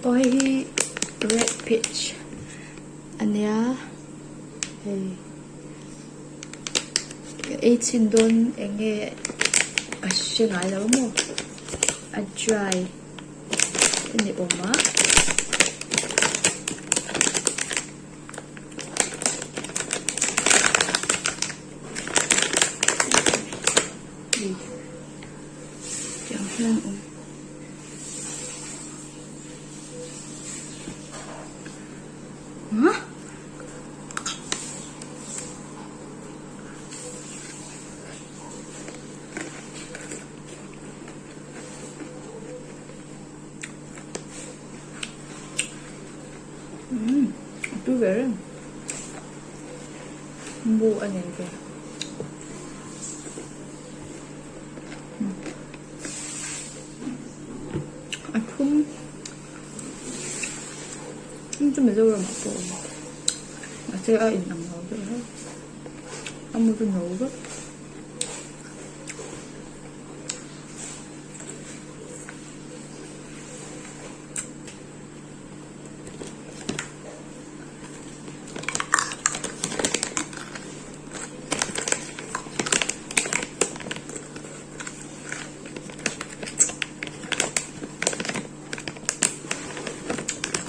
Aw hei hi red peach a nia hei ka ei chhin dawn eng nge ka hre ngai lo maw a dry a ni awm a. Tiang hian a awm. Umm a tui ve reng mu a nei ve. A thum thum chu Mizoram ah pawh a awm a mahse a in ang lo deuh hlek a mu chu no vek.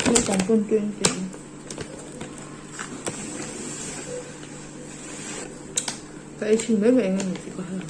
Naupang pawn tui an ti ang. Ka ei thin mai mai eng emaw tih ka hre lo.